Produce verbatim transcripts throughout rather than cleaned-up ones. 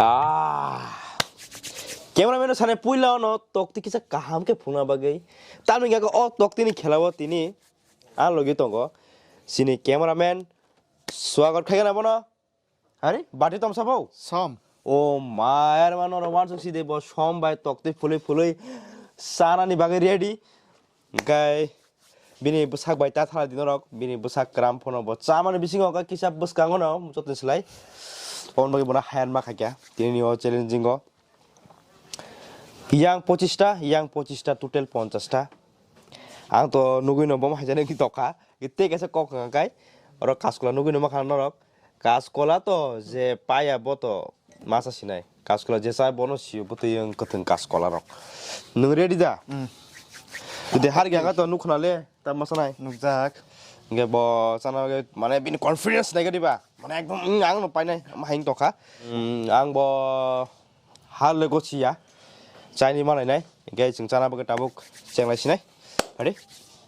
Ah. Cameraman no sani puila ono tokti kisa kaham khe phunukna bagwi. Tamni hwnkhe o tokti ni khela o tini ang logi tongo. Chini cameraman swagot khaigana bono. Hari, bati tom sabo? Som. O ma, er mano ro wansuk si de bo som bai tokti phului phului sana ni bagwi ready. Hwnkhe bini bwsak bai ta thala di norok, bini bwsak kram phano bo chamani bisingo khe kisa bwskango no jotoni slai. Oboni bagwi bono hayan ma khaikya, tini o challenging o. Yang pochista, yang pochista, total ponchasta. Ang to nugui no bomo haijani wngwi tokha. Tei kaisa kok hwnka kai, oro kaskola nugui no makha norok. Kaskola to je paya bo to masa sinai. Kaskola je chai bono sio bwtwi wng kwthwng kaskola rok. Nwng ready da? Mm. Jodi har gya to nukha na le, ta masa nai. Nukjak. Hwnkhe bo chana bagwi mane bini confidence nai gadi ba. Mane ekdom, mm, ang no painai, ama haing tokha. Mm, ang bo Hal le gochi ya. Chaini manai nai. Hingke chwng chana bagwi tabuk chenglai sinai. Ready?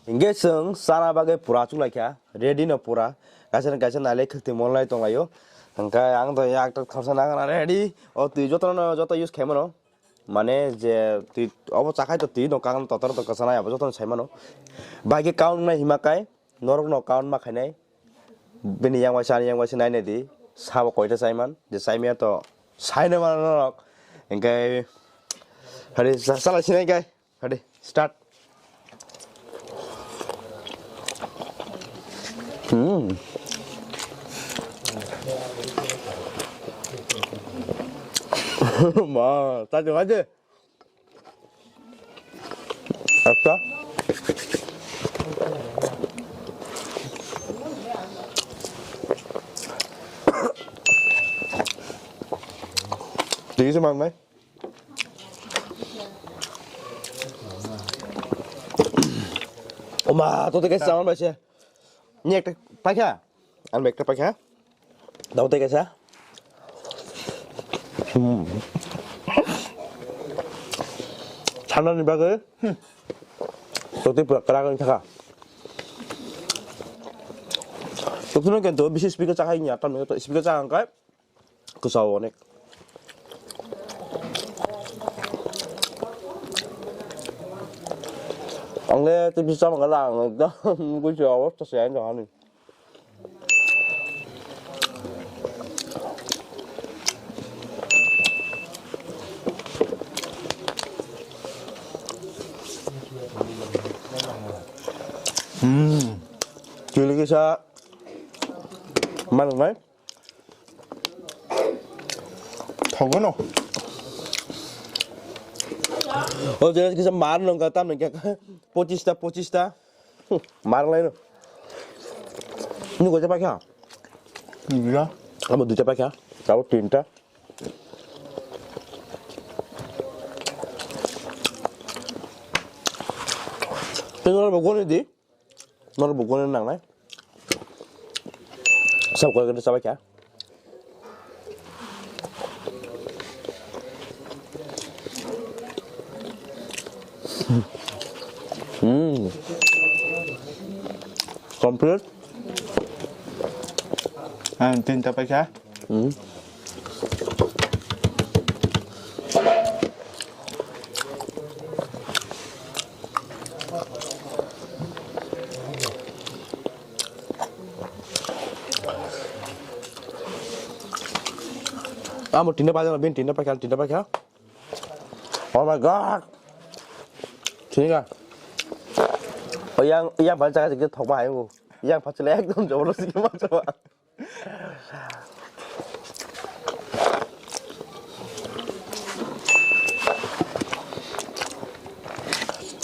Hingke chwng chana bagwi pura chuk lai kha. Ready no pura. Kaisa kaisa nai le khwtwi mon lai tong laio. Hingke ang to yak tak thamsa nang na ready. O twi joto no joto use khaimano. Mane je twi obo chakhai to twi no kang totor to kwchana abo joto no saimano. Bai khe count nai hima kai. Norok no count ma khainai. Bini yang waisa, ani yang waisa nainai di. Sabo koita chaiman, je chaimaya to saino mano norok. Hingke, hadi, sa-, salai sinai kai. Hadi, start. Hmm. Ma, tadi aja. Asta. Tigi se mang nai. Oma, to te kaisa saman bai se. Ni ekta paikha. Ang ekta paikha. Dao tei kaisa. Hmm. Thanda ni bagwi. Totwi pura kwrak wng thaka. Totwi no kento bisi speaker chakha ya, tam to speaker chakha wngkha. Kwchao onek. Ang le tei bisi chamang kha lang ekdom buji obosta se ang jahani. Hmm. Chili kisa. Manung nai. Thogo no. O je kisa mar nung ka tam nung ka pochista, pochista. Hmm, mar lai no. Ni goja pakya? Iya. Amo duita pakya. Tao tinta. Tengok apa gua ni di? Nor bugo nang nai. Sab koi kene sabai kha. Hmm. Complete. Ang tinta paikha. Hmm. Amo tinta paikha, bin tinta paikha, tinta paikha. Oh my God. Sini ka. Oh, yang, yang paling cakap sikit thok mah ayo. Yang pasti lek dong jawab sikit mah coba.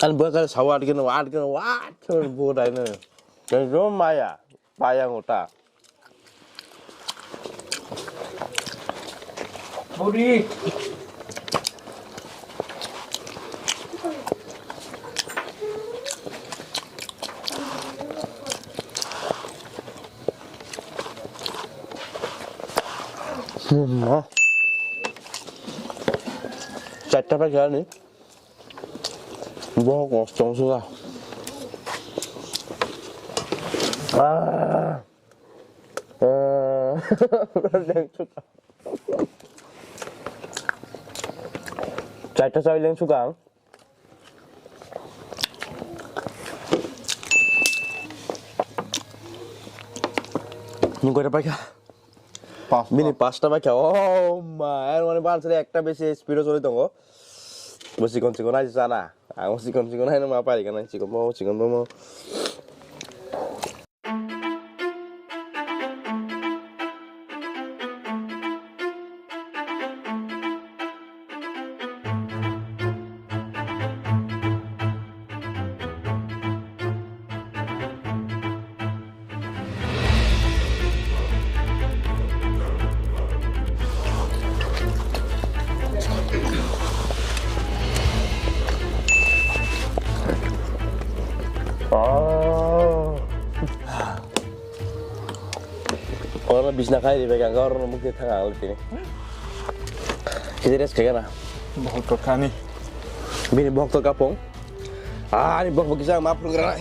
Kan buat kan sawat gini, wat gini, wat, terus buat ini. Dan cuma maya, payang uta. Budi. Hmm, ah. Chatta paikha ni. Bohok kosto wngsuka. Ah. Ah. Chaita chaui leng suka ang. Nwng koita paikha? Pasta. Bini pasta paikha. Oh ma, er mane bansre ekta besi speed o choli tongo. Bo chikon chikon hai sana. Ang bo chikon chikon hai no ma pari kana chikon bo chikon bo mo. Oh. Oro bisna khai ribai kang oro mukti thang ang tini. Kiti rest khaikha na. Bohok to kani. Bini bohok to kapung. Ah, ani bohok bo kisa ma phulung rai.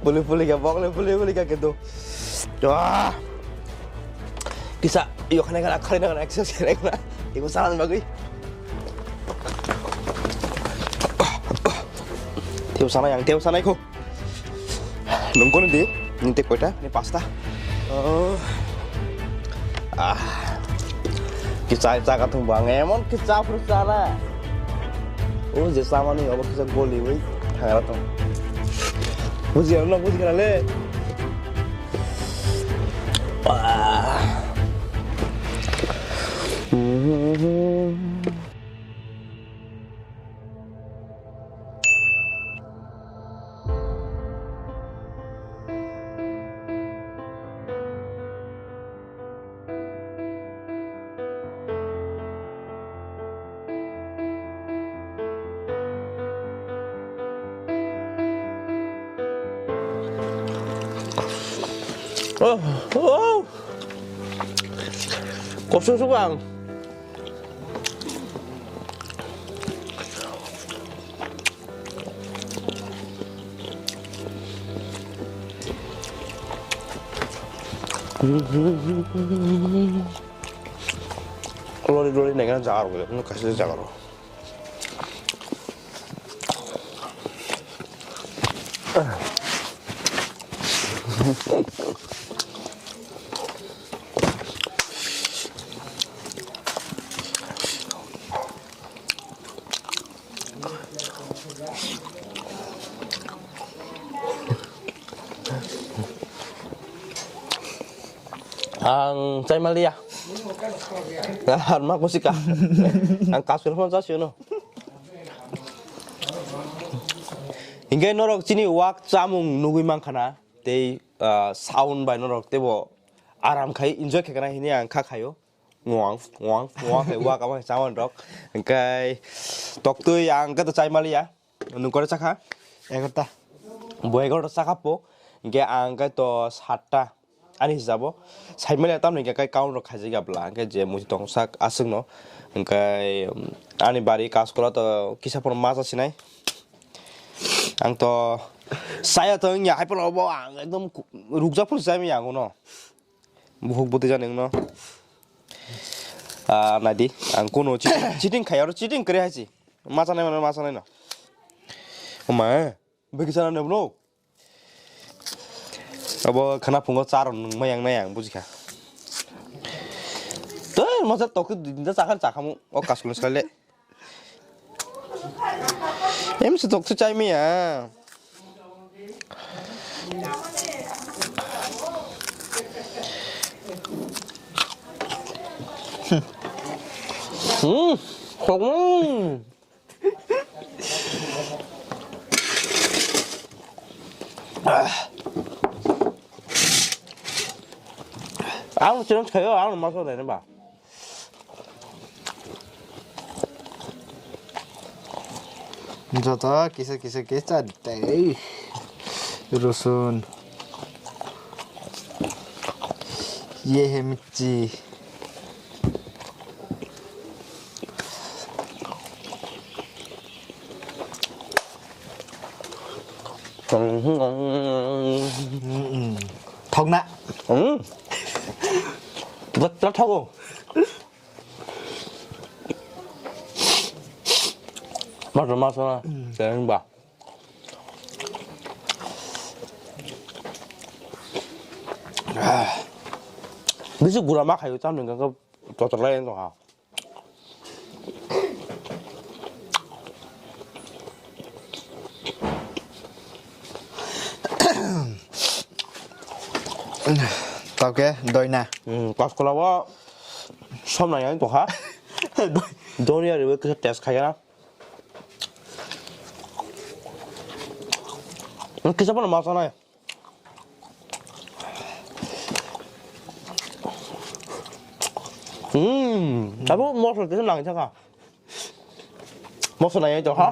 Puli puli ka bohok le puli puli ka kedo. Ah. Kisa yo khana khana khana khana exercise khana. Ibu salan bagui. Teo sana yang teo sana iko. Nungkuni di, ninti koita, ni pasta. Oh. Ah. Kichai jaga thung bang, emon kicha phuru chana. O je samani obo kisa goli wi thangra thung. Buji ano buji kana le. Ah. Oh, oh. Kosong suka ang. Lori lori nengana jaga rok, no kaisa jaga rok. Ang chai maliya. Ang ma kusi ka. Ang kasul phone chasio no. Hingke norok chini wak chamung nugui mankha na, tei, ah, sound bai norok teibo aram khai enjoy khaikha na hini ang kha khaio. Nguang, nguang, nguang khe wak abo khe chamung rok. Hingke toktui ang khe to chai maliya. Nung kore chakha? Egarta. Bo egarta chakha po. Hingke ang khe to satta. Ani hisabo. Saimanya tamni hingke kai count rok khaijak ya bwla. Hingke je muitu tong sak aswk no. Hingke, um, ani bari kaskola to kisa phano macha sinai. Ang to saya to wngya hai phano bo ang ekdom ku-, rukjak phano chai manya ang no. Buhuk bwtwi jani wngno. Ah, naidi, ang kuno cheating, cheating khai, oro cheating kwrwi hai se. Ma chanai mano, ma chanai no. Oma, eh, bwkisa nani bono. Abo khana phungo charo nung mayang nai ang bujikha. Tei, masa tokhe dinda chakha chakhamu, o kaskul sale. Em se tok se chai maya. Hmm, kok, hmm. Ang challenge khayo, ang masuk deh, ba. Joto kisa kisa kisa tei rosun. Ye he michi. Thokna. Hmm. Betul thogo. Masala, masala. Kaya ba. Bisi gura ma khayo tamni gangkha totor lai tongkha. Tauke doina. Hmm, kaskola o somna yang tongkha. Donia riwe kisa test khaya. Kisa pano ma sanai. Hmm, tapi mosla kisa nang saka. Mosla nang itu ha?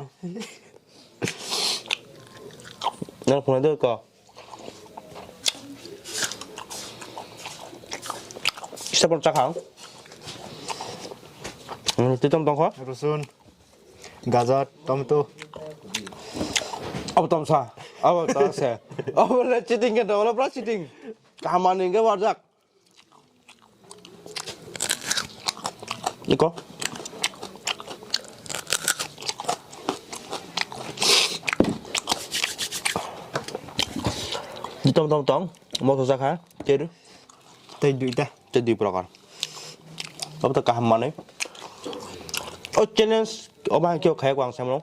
Nang pernah tu kau. Kisa pano cakang. Hmm, titom tongkha. Rusun. Gajar, tomato. Abo tomsa, abo tomsa. Abo le cheating ke dolo pra cheating. Kamani ke warjak. Iko. Di tom tom tong, moso jakha, teru. Tei duita. Tei dui prokar. Abo to kaham manwi. O challenge, o bahai khe khai ko ang samno.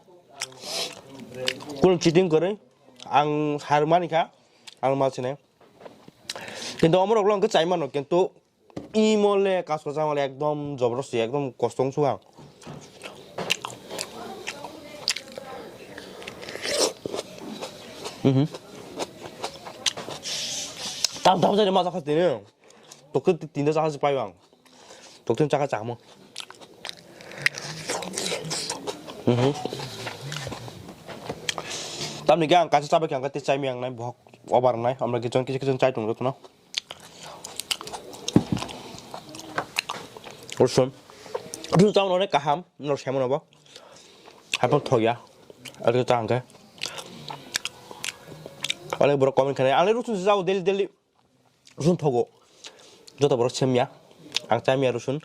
Kunu cheating kwrwi, ang har mani kha, ang ma sinai. Kintu omorok lo ang khe chai mano, kintu imo le kasko chama le ekdom joborosti, ekdom kosto wng suka. Mhm. Tam tam jani ma jakha tini. Tokte ti-, tinta chakha se pai bang. Tokte chakha chakmo. Mhm. Tamni khe ang kaisa chabai khe ang khe tei chai miyang nai bohok obar nai. Amra kichon kichon kichon chai tong jotono. Rusun. Rusun chama no kaham, no semo no bo. Haipon thok ya. Ari ta ang khe. Ani borok comment khe nai. Ani rusun se jao daily daily. Rusun thogo. Joto borok semya. Ang chamya rusun.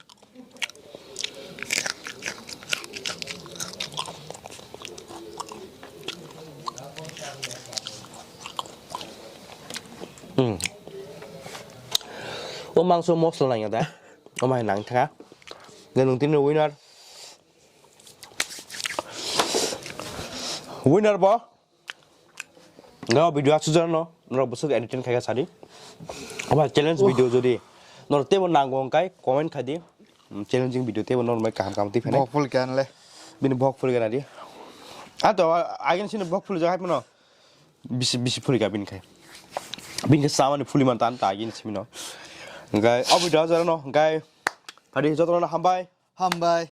Hmm. O mangso mosla nangya da. O mai nang thaka. Nung tini winner. Winner bo. Nga video aswk jora no, norok bwswk entertain khaikha sadi. Oba challenge video jodi norok teibo nango hwnkhe comment khai di. Mm, challenging video teibo norok mai kaham kaham twi phainai. Bok phul khe anle. Bini bok phul khe nadi. A to, a-, agin sini bok phul jak hai phano. Bisi, bisi phul kha bini khai. Bini khai samani phuli man tan ta agin simi no. Hwnkhe o video jora no, hwnkhe phadi jotono hambai. Hambai.